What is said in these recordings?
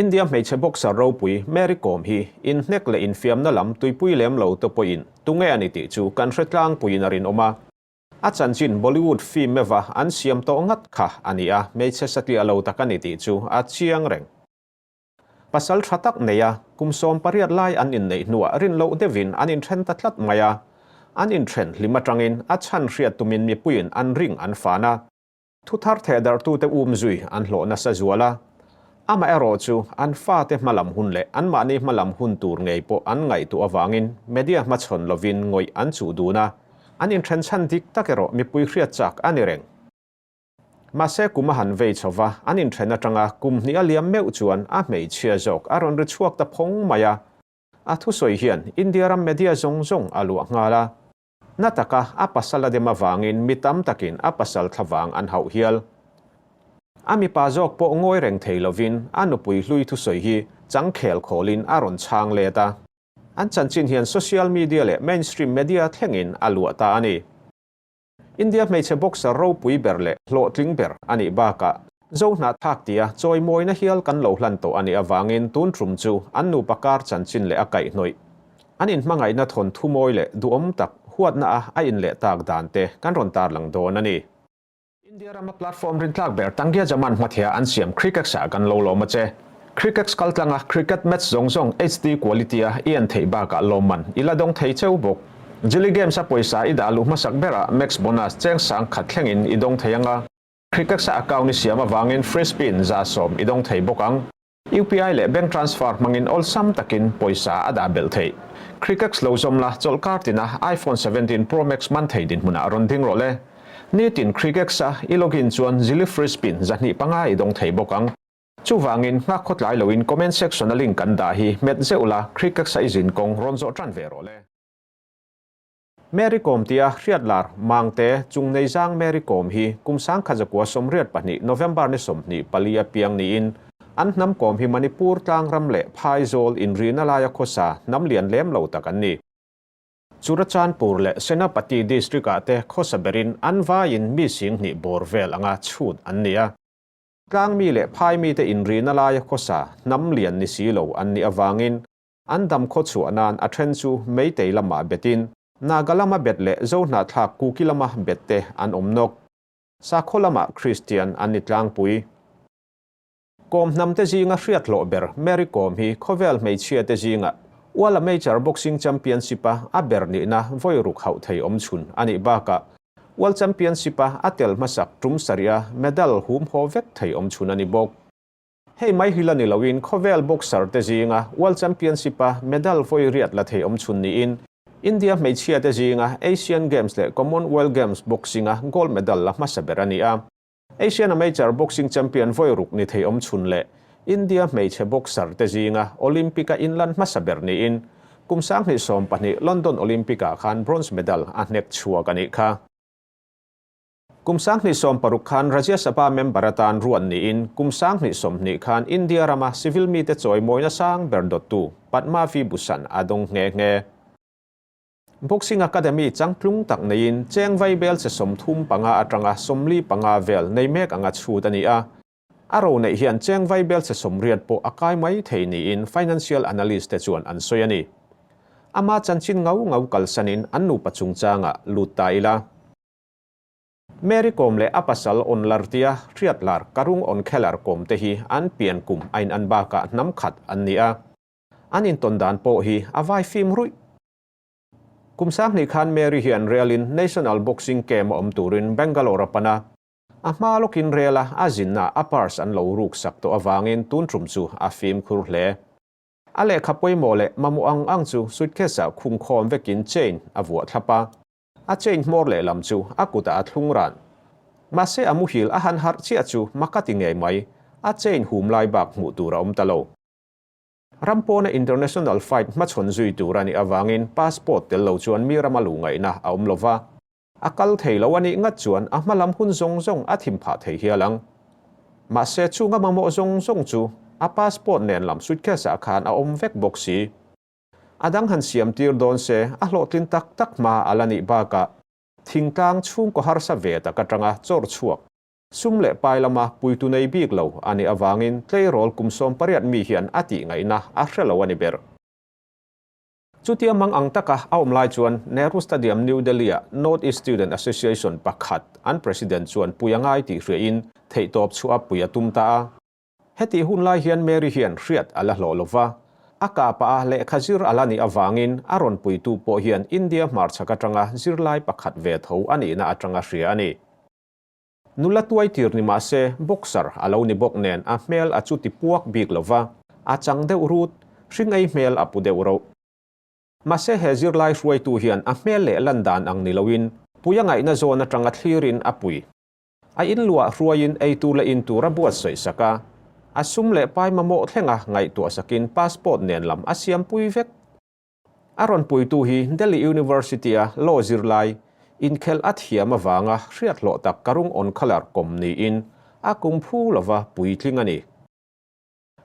India hmeichhe boxer ropui Mary Kom hi inhnek leh infiamna lam tuipui lem lo te pawhin tunge a ni tih chu kan hre tlangpuiin a rinawm a. A chanchin Bollywood film eva an siam tawh ngat kha a ni a, hmeichhe satliah lo tak a ni tih chu a chiang reng. Pasal tha tak nei a, kum 18 lai an inneih hnuah rin loh deuhin an inthen ta tlat mai a. An inthen hlim atangin a chhan hriat tumin mipuiin an ring an fan a. Thu thar thehdarhtute um zui an hlawh nasa zual a. Amaherawhchu an fate hmalam hun leh anmahni hmalam hun tur ngei pawh an ngaihtuah avangin media hmachhawn lovin ngawih an chuh dun a, an inthen chhan dik tak erawh mipui hriat chak a ni reng. Mahse kum a han vei chho va, an inthen atanga kum hnih a liam meuh chuan a hmeichhia zawk a rawn ri chhuak ta phawng mai a. A thusawi hian India ram media zawng zawng a luah nghal a. Na taka a pasal a dem avangin mi tam takin a pasal thlavang an hauh hial. A mipa zawk pawh ngawi reng thei lovin a nupui hlui thusawi hi changkhel khawlin a rawn chhang let a. An chanchin hian social media leh mainstream media thlengin a luah ta a ni. India hmeichhe boxer ropui ber leh hlawhtling ber a nih bakah Zo hnahthlak tia chawimawina hial kan lo hlan tawh a nih avangin tun tum chu an nupa kar chanchin leh a kaihhnawih an inhmangaihna thawn thumawi leh duhawm tak huatna a a inleh tak dan te kan rawn tarlang dawn a ni. India rama platform rintlak ber Tangia Jaman hmathea an siam Crickex ah kan lo lawm a che. Crickex kaltlanga cricket match zawng zawng HD quality a i en theih bakah lawmman i la dawng thei cheu bawk. Jilly Games a pawisa i dah luh hmasak berah max bonus cheng sang khat thlengin i dawng thei anga, Crickex a account i siam avangin free spin 100 i dawng thei bawk ang. UPI leh bank transfer hmangin awlsam takin pawisa a dah belh theih. Crickex lo zawm la, chawlhkar tina iPhone 17 Pro Max man thei dinhmunah rawn ding rawh le. Nitin Crickex a i login chuan Jilly free spin 205 i dawng thei bawk ang. Chuvangin nghak khawtlai loin comment section a link kan dah hi hmet zeuh la, Crickex a i zin kawng rawn zawh tan ve rawh le. Mary Kom tia hriat lar Mangte chung nei zang Mary Kom hi kum 1982 November ni 24 a piang niin an hnam kawm hi Manipur tlangram leh Phaizawl inrina laia khawsa hnam lian lem lo tak an ni. Churachandpur leh Senapati district ah te khawsa berin an vaiin mi 2000 bawr vel anga chhut an ni a. Tlangmi leh Phaimi te inrina laia khawsa hnam lian ni si lo an nih avangin an dam khaw chhuah nan a then chu Meitei lamah betin Naga lama bet leh Zo hnahthlak Kuki lama bet te an awm nawk. Sakhaw lamah Kristian an ni tlangpui. Kawm hnam te zinga hriat hlawh ber Mary Kom hi khawvel hmeichhia te zinga World Amateur Boxing Championship a a ber nihna vawi ruk hauh thei awm chhun a nih bakah World Championship a a tel hmasak tum sarih a medal hum haw vek thei awm chhun a ni bawk. Hei mai hi la ni loin khawvel boxer te zinga World Championship a medal vawi riat la thei awm chhun niin India hmeichhia te zinga Asian Games leh Commonwealth Games boxing a gold medal la hmasa ber a ni a. Asian Amateur Boxing Champion vawi ruk ni thei awm chhun leh India hmeichhe boxer te zinga Olympic a inlan hmasa ber niin kum 2012 London Olympic ah khan bronze medal a hnek chhuak a nih kha. Kum 2016 khan Rajya Sabha member atan ruat niin kum 2020 khan India rama civil mite chawimawina sang ber dawttu Padma Vibhushan a dawng nghe nghe. Boxing Academy changtlung tak neiin cheng vai bel che 35 atanga 45 vel nei mek anga chhut a ni a. A ro neih hian cheng vai bel che 80 pawh a kai mai thei niin financial analyst te chuan an sawi a ni. Ama chanchin ngau ngau kalsanin an nupa chungchangah lut ta ila. Mary Kom leh a pasal on lar tia hriat lar Karung on khelar kawm te hi an pian kum a in an bakah hnam khat an ni a. An intawn dan pawh hi a vai fim ruih. Kum 2000 khan Mary hian relin National Boxing Camp a awm turin Bangalore a pan a. A hma lawkin rela a zinna a purse an lo ruk sak tawh avangin tun tum chu a fimkhur hle. A lehkha pawimawh leh mamawh ang ang chu suitcase ah khung khawm vekin chain a vuah thlap a. A chain hmawr lehlam chu a kutah a thlung ran. Mahse a muhil a han harh chiah chu mak a ti ngei mai, a chain hum lai bak hmuh tur a awm ta lo. Ram pawna international fight hmachhawn zui tur a nih avangin passport tel lo chuan mi rama luh ngaihna a awm lova, a kal thei lo a nih ngat chuan a hma lam hun zawng zawng a thim phah thei hial ang. Mahse chunga mamawh zawng zawng chu a passport nen lam suitcase ah khan a awm vek bawk si. A dang han siam tir dawn se a hlawhtlin tak tak hma a la nih bakah thingtlang chhungkaw harsa ve tak atanga chawr chhuak. Sum leh pai lama puitu nei bik lo a nih avangin tleirawl kum 18 mi hian a tih ngaihna a hre lo a ni ber. Chutia mang ang taka a awm lai chuan Nehru Stadium New Delhi-a North East Student Association pakhat an President chuan pui a ngai tih hriain theihtawp chhuah a pui a tum ta a. Hetih hun lai hian Mary hian hriat a la hlawh lo va, a kah pah a lehkha zir a la nih avangin a rawn puitu pawh hian India hmarchhak atanga zirlai pakhat ve tho a nihna atanga hria a ni. Nula tuai tir ni mah se boxer a lo ni bawk nen a hmel a chu ti puak bik lo va, a chang deuh rut, hring ei hmel a pu deuh roh. Mahse he zirlai hruaitu hian a hmel leh lan dan ang ni loin pui a ngaihna zawn atanga thlirin a pui. A inluah hruaiin eitur leh intur a buatsaih sak a, a sum leh pai mamawh thlenga ngaihtuah sakin passport nen lam a siampui vek. A rawn puitu hi Delhi University-a law zirlai, inkhelh a thiam avanga hriat hlawh tak Karung Onkhalar kawm niin a kum phu lova puitling a ni.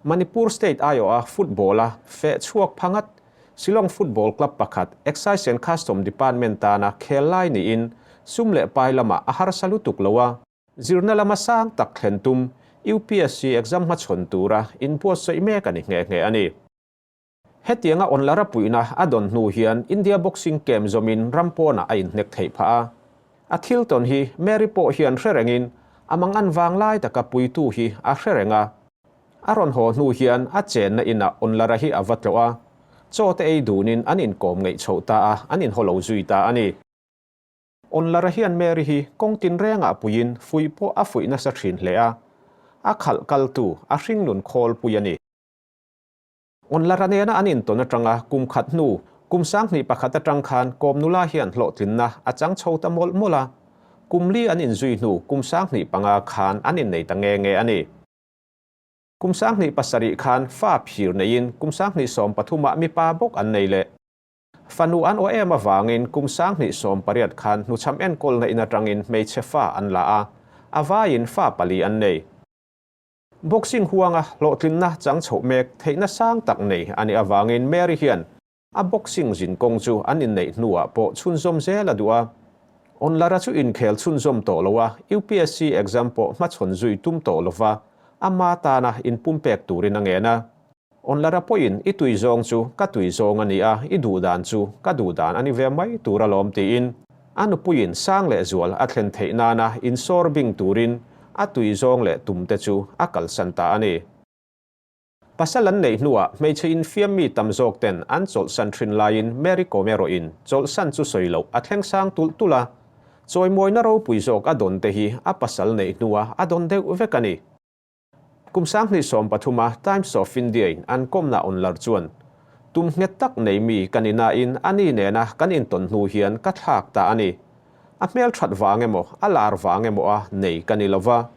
Manipur State aiawha football-a feh chhuak phangat Shillong Football Club pakhat Excise and Custom Department tana khel lai niin sum leh pai lamah a harsa lutuk lo a, zirna lama sang tak thlen tum UPSC exam hmachhawn tura inbuatsaih mek a ni nghe nghe a ni. Hetianga Onlara puihna a dawn hnu hian India Boxing Camp zawmin ram pawnah a inhnek theih phah a. A thil tawn hi Mary pawh hian hre rengin a mangan vang lai taka puitu hi a hre reng a. A rawn haw hnu hian a chenna inah Onlara hi a va tlawh a, chaw te ei dunin an inkawm ngeih chhoh ta a, an inhaw lo zui ta a ni. Onlara hian Mary hi kawng tinrengah puiin fuih pawh a fuih nasa thin hle a, a khalh kaltu a hringnun khawlpui a ni. Onlara nena an intawn atanga kum khat hnu, kum 2001 atang khan kawm nula hian hlawhtlinna a chang chho ta mawlh mawlh a. Kum li an inzui hnu kum 2005 khan an innei ta nge nge a ni. Kum 2007 khan fa phir neiin kum 2013ah mipa bawk an nei leh. Fanu an aw em avangin kum 2018 khan hnuchham enkawlna in atangin hmeichhe fa an la a, a vaiin fa pali an nei. Boxing huanga hlawhtlinna chang chhoh mek theihna sang tak nei a nih avangin Mary hian a boxing zin kawng chu an inneih hnuah pawh chhunzawm zel a duh a. Onlara chu inkhel chhunzawm tawh lo a, UPSC exam pawh hmachhawn zui tum tawh lova ama tana inpumpek turin a ngen a. Onlara pawhin i tui zawng chu ka tui zawng a ni a, i duh dan chu ka duh dan a ni ve mai tur alawm tiin a nupuiin sang leh zual a thlen theih nana insawr bing turin a tui zawng leh tum te chu a kalsan ta a ni. Pasal an neih hnuah hmeichhe infiam mi tam zawk ten an chawlhsan thin laiin Mary Kom erawhin chawlhsan chu sawi loh a thleng sang tulh tulh a, chawimawina ropui zawk a dawn te hi a pasal neih hnuah a dawn deuh vek a ni. Kum 2013a Times of India-in an kawmna awn lar chuan, Tum nghet tak nei mi ka ni nain a ni nena kan intawn hnu hian ka thlak ta a ni. A hmel that vang emaw, a lar vang emaw a nei ka ni lova.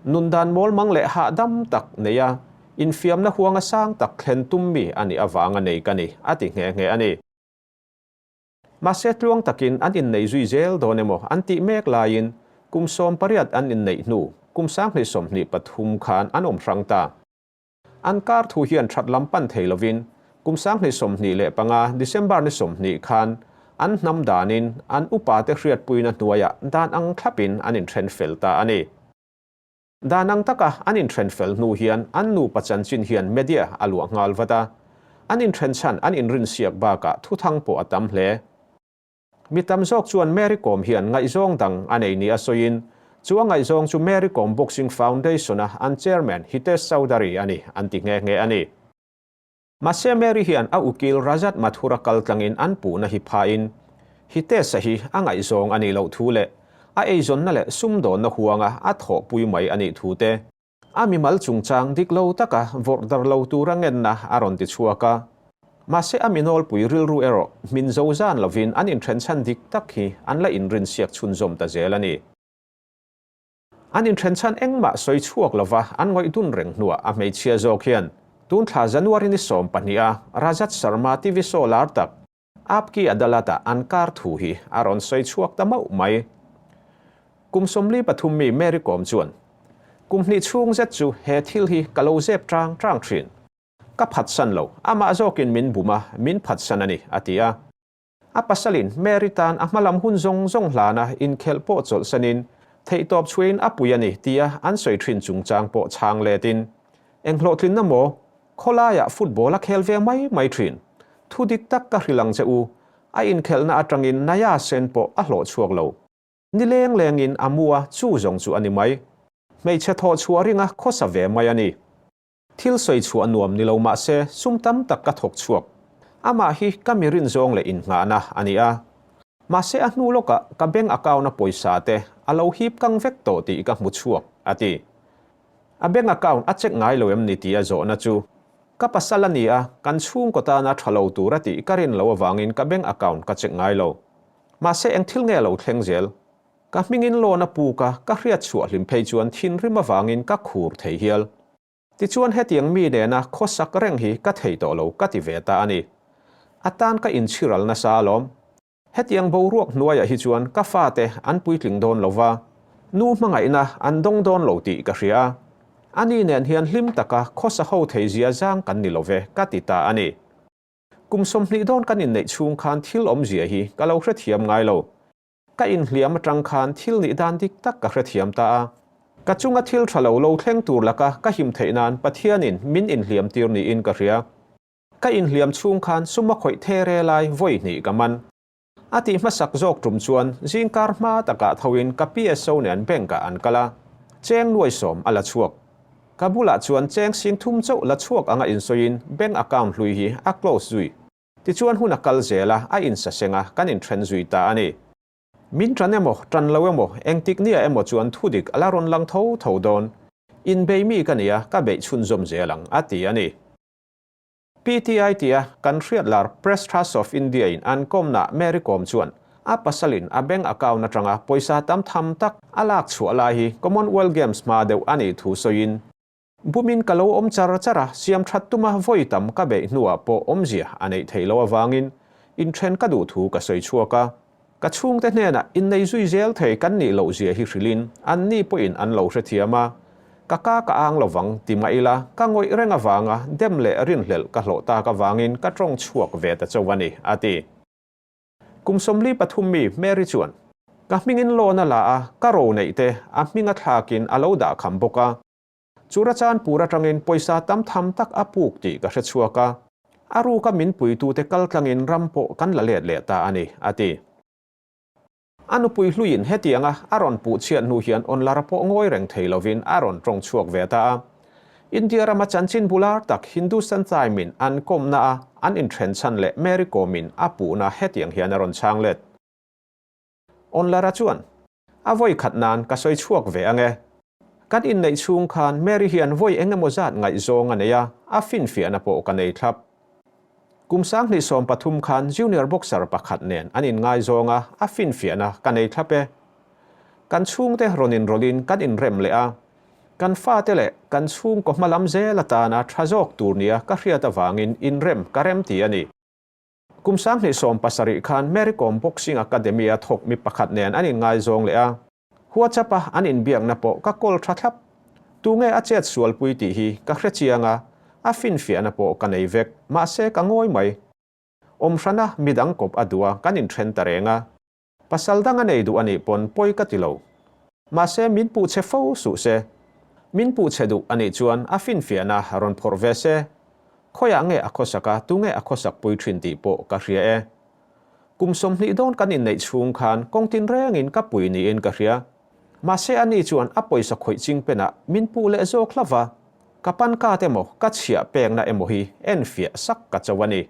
Nun dan mawlmang leh hahdam tak nei a, infiamna huanga sang tak thlen tum mi a nih avanga nei ka ni, a ti nghe nghe a ni. Mahse tluang takin an innei zui zel dawn emaw an tih mek laiin kum 18 an inneih hnu kum 2023 khan an awm hrang ta. An kar thu hian that lam pan thei lovin kum 2025 December ni 20 khan an hnam danin an upate hriatpuina hnuaiah dan ang thlapin an inthen fel ta a ni. Dan ang taka an inthen fel hnu hian an nupa chanchin hian media a luah nghal vat a, an inthen chhan an inrinsiak bakah thuthang pawh a tam hle. Mi tam zawk chuan Mary Kom hian ngaihzawng dang a nei ni a sawiin, chu a ngaihzawng chu Mary Kom Boxing Foundation-a an chairman Hitesh Chaudhary a ni an ti nghe nghe a ni. Mahse Mary hian a ukil Rajat Mathur-a kal tlangin an puhna hi phain Hitesh-a hi a ngaihzawng a nih loh thu leh a eizawnna leh sumdawnna huanga a thawhpui mai a nih thu te, a mimal chungchang dik lo taka vawrh dar lo tura ngenna a rawn ti chhuak a. Mahse a minawlpui rilru erawh hmin zo zan lovin an inthen chhan dik tak hi an la inrinsiak chhunzawm ta zel a ni. An inthen chhan engmah sawi chhuak lova an ngawih dun reng hnuah a hmeichhia zawk hian tun thla January ni 12 a Rajat Sharma TV show lar tak Aap Ki Adalat-ah an kar thu hi a rawn sawi chhuak ta mauh mai. Kum 43 mi Mary Kom chuan, Kum hnih chhung zet chu he thil hi ka lo zep tang tang thin. Ka phatsan lo, amah zawkin min bum a, min phatsan a ni, a ti a. A pasalin Mary tan a hmalam hun zawng zawng hlana inkhelh pawh chawlhsanin Theihtawp chhuahin a pui a ni tia an sawi thin chungchang pawh chhang letin, Eng hlawhtlinna maw? Khawlaiah football a khel ve mai mai thin. Thu dik tak ka hrilh ang che u, a inkhelhna atangin Naya Sen pawh a hlawh chhuak lo. Ni leng lengin a mu a, chu zawng chu a ni mai. Hmeichhe thawh chhuah ringa khawsa ve mai a ni. Thil sawi chhuah nuam ni lo mah se sum tam tak ka thawk chhuak. Amah hi ka mi rinzawng leh innghahna a ni a. Mahse a hnu lawkah ka bank account a pawisa te a lo hip kang vek tawh tih ka hmu chhuak, a ti. A bank account a check ngai lo em ni tih a zawhna chu ka pasal a ni a, kan chhungkaw tana tha lo tur a tih ka rin loh avangin ka bank account ka check ngai lo. Mahse eng thil nge lo thleng zel? Ka hmingin loan a puk a, ka hriat chhuah hlim phei chuan thinrim avangin ka khur thei hial. Tichuan hetiang mi nena khawsak reng hi ka thei tawh lo ka ti ve ta a ni. A tan ka inchhiral nasa alawm. Hetiang boruak hnuaiah hi chuan ka fate an puitling dawn lo va, nu hmangaihna an dawng dawn lo tih ka hria a. Ani nen hian hlim taka khawsa ho thei zia zang kan ni lo ve ka ti ta a ni. Kum 20 dawn kan inneih chhung khan thil awmzia hi ka lo hrethiam ngai lo. Ka inhliam atang khan thil nih dan dik tak ka hrethiam ta a. Ka chunga thil tha lo lo thleng tur laka ka him theih nan Pathianin min inhliam tir niin ka hria. Ka inhliam chhung khan sum a khawih the re lai vawi hnih ka man. A tih hmasak zawk tum chuan zingkar hma takah thoin ka PSO nen bank ah an kal a, cheng nuai sawm a la chhuak. Ka bulah chuan cheng sing thum chauh la chhuak anga insawiin bank account hlui hi a close zui. Tichuan hun a kal zel a, a insaseng a, kan inthen zui ta a ni. Min tan emaw, tan lo emaw, engtik nia emaw chuan thudik a la rawn lang tho tho dawn. Inbei mi ka nia, ka beih chhunzawm zel ang, a ti a ni. PTI tia kan hriat lar Press Trust of India in an kawmna Mary Kom chuan a pasalin a bank account atanga pawisa tam tham tak a lak chhuah lai hi Commonwealth Games hma deuh a nih thu sawiin, Bumin ka lo awm char char a, siam that tuma vawi tam ka beih hnuah pawh awmzia a neih theih loh avangin inthen ka duh thu ka sawi chhuak a. Ka chhungte hnenah innei zui zel thei kan nih loh zia hi hrilhin an ni pawhin an lo hrethiam a, ka ka ka ang lovang ti mah ila ka ngawih reng avanga dem leh rinhlelh ka hlawh tak avangin ka tawng chhuak ve ta chauh a ni, a ti. Kum 43 mi Mary chuan, Ka hmingin loan a la a, ka ro neih te a hming a thlakin a lo dah kham bawk a. Churachanpur atangin pawisa tam tham tak a puk tih ka hre chhuak a, a ruka min puitute kal tlangin ram pawh kan la let leh ta a ni, a ti. A nupui hluiin hetianga a rawn puh chhiat hnu hian Onlara pawh ngawi reng thei lovin a rawn tawng chhuak ve ta a. India rama chanchin bular tak Hindustan Time-in an kawmna a an inthen chhan leh Mary Kom-in a puhna hetiang hian a rawn chhang let. Onlara chuan, A vawi khat nan ka sawi chhuak ve ang e. Kan inneih chhung khan Mary hian vawi eng emaw zat ngaihzawng a nei a, a finfiahna pawh ka nei thlap. Kum 2013 khan junior boxer pakhat nen an inngaizawng a, a finfiahna ka nei thlap e. Kan chhungte rawn inrawlhin kan inrem leh a, kan fate leh kan chhungkaw hma lam zel atana tha zawk tur nia ka hriat avangin inrem ka rem ti a ni. Kum 2017 khan Mary Kom Boxing Academy-a thawk mi pakhat nen an inngaizawng leh a, WhatsApp-a an inbiakna pawh ka call tha thlap. Tunge a chet sualpui tih hi ka hre chiang a, a finfiahna pawh ka nei vek, mahse ka ngawi mai. Awmhrana midang kawp a duh a, kan inthen ta reng a. Pasal dang a nei duh a nih pawn pawi ka ti lo. Mahse min puh chhe fo suh se. Min puh chhe duh a nih chuan a finfiahna rawn phawrh ve se. Khawiah nge a khawsak a, tunge a khawsak pui thin tih pawh ka hria e. Kum 20 dawn kan inneih chhung khan kawng tin rengin ka pui niin ka hria. Mahse a ni chuan a pawisa khawih ching penah min puh leh zawk hlauh va. Ka pan card emaw ka chhiah pekna emaw hi enfiah sak ka cho a ni.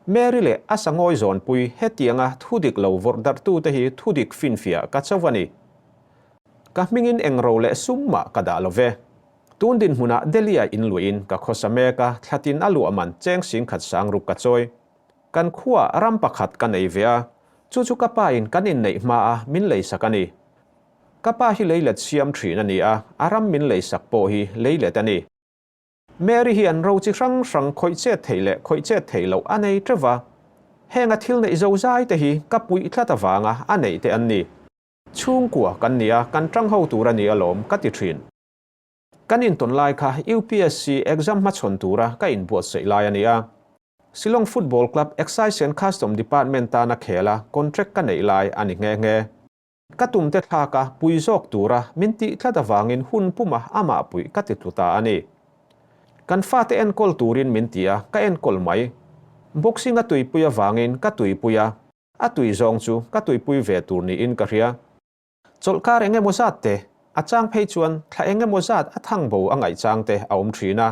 Mary leh a sangawi zawnpui hetianga thudik lo vawrh darhtute hi thudik finfiah ka cho a ni. Ka hmingin eng ro leh sum mah ka dah lo ve. Tun dinhmunah Delhi-ah inluahin ka khawsa mek a, thlatin a luah man cheng singkhat sang ruk ka chawi. Kan khuaah ram pakhat ka nei ve a, chu chu ka pa in kan inneih hma a min leisak a ni. Ka pa hi leilet siam thin a ni a, a ram min leisak pawh hi leilet a ni. Mary hian ro chi hrang hrang khawih chet theih leh khawih chet theih loh a nei teuh va. Heng a thil neih zo zai te hi ka puih tlat avanga a neih te an ni. Chhungkua kan ni a, kan tang ho tur a ni alawm ka ti thin. Kan intawn lai kha UPSC exam hmachhawn tura ka inbuatsaih lai a ni a. Shillong Football Club Excise and Custom Department tana khel a contract ka neih lai a ni nghe nghe. Ka tumte thlak a pui zawk tura min tih tlat avangin hun puma amah puih ka ti tlu ta a ni. Kan fate enkawl turin min ti a, ka enkawl mai. Boxing a tuipui avangin ka tuipui a, a tui zawng chu ka tuipui ve tur niin ka hria. Chawlhkar eng emaw zat te, a chang phei chuan thla eng emaw zat a thang bo a ngaih chang te a awm thin a.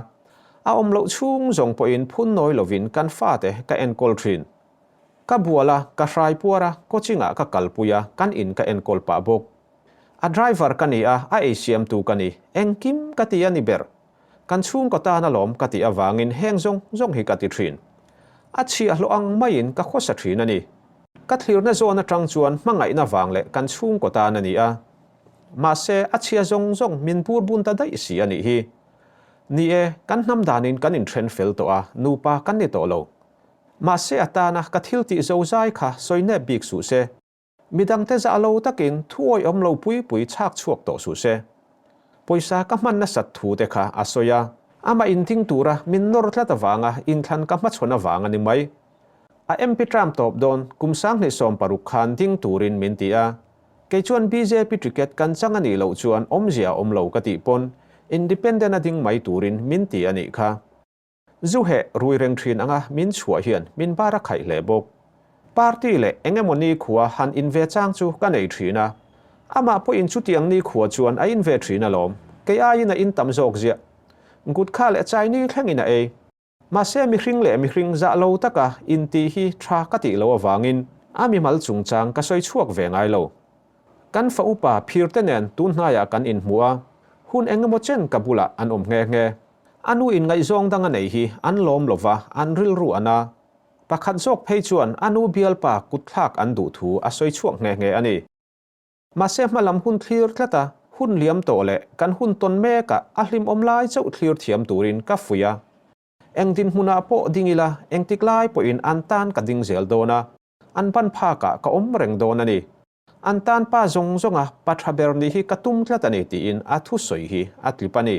A awm loh chhung zawng pawhin phun nawi lovin kan fate ka enkawl thin. Ka bual a, ka hrai puar a, coaching ah ka kalpui a, kan in ka enkawl pah bawk. A driver ka ni a, a ei siamtu ka ni. Engkim ka ti a ni ber. Kan chhungkaw tan alawm ka tih avangin heng zawng zawng hi ka ti thin. A chhiahhlawh ang maiin ka khawsa thin a ni. Ka thlirna zawn atang chuan hmangaihna vang leh kan chhungkaw tan a ni a. Mahse, a chhia zawng zawng min bur bun ta daih si a nih hi. Ni e, kan hnam danin kan inthen fel tawh a, nupa kan ni tawh lo. Mahse a tana ka thil tih zo zai kha sawi nep bik suh se. Midangte zah lo takin thu awihawm lo pui pui chhak chhuak tawh suh se. Pawisa ka hman nasat thu te kha a sawi a, amah inting tura min nawr tlat avanga inthlan ka hmachhawn avang a ni mai. A MP term tawp dawn kum 2016 khan ding turin min ti a, kei chuan bjp ticket kan chang a nih loh chuan awmzia a awm lo ka tih pawn Independent a ding mai turin min ti a nih kha. Zu heh rui reng thin anga min chhuah hian min bar a khaih hle bawk. Party leh eng emaw nikhua han in ve chang chu ka nei thin a. Amah pawhin chutiang nikhua chuan a in ve thin alawm. Kei aiin a in tam zawk ziah. Gutkha leh Chinese thlengin a ei. Mahse mihring leh mihring zah lo taka intih hi tha ka tih loh avangin a mimal chungchang ka sawi chhuak ve ngai lo. Kan fa upa phirte nen tun hnaiah kan inhmu a, hun eng emaw chen ka bulah an awm nghe nghe. A nu in ngaihzawng dang a nei hi an lawm lo va, an rilru a na. Pakhat zawk phei chuan a nu bialpa kutthlak an duh thu a sawi chhuak nghe nghe a ni. Mahse hmalam hun thlir tlat a, hun liam tawh leh kan hun tawn mekah a hlimawm lai chauh thlir thiam turin ka fuih a. Eng dinhmunah pawh ding ila, engtik lai pawhin an tan ka ding zel dawn a, an ban phakah ka awm reng dawn a ni. An tan pa zawng zawnga pa tha ber nih hi ka tum tlat a ni tiin a thusawi hi a tlip a ni.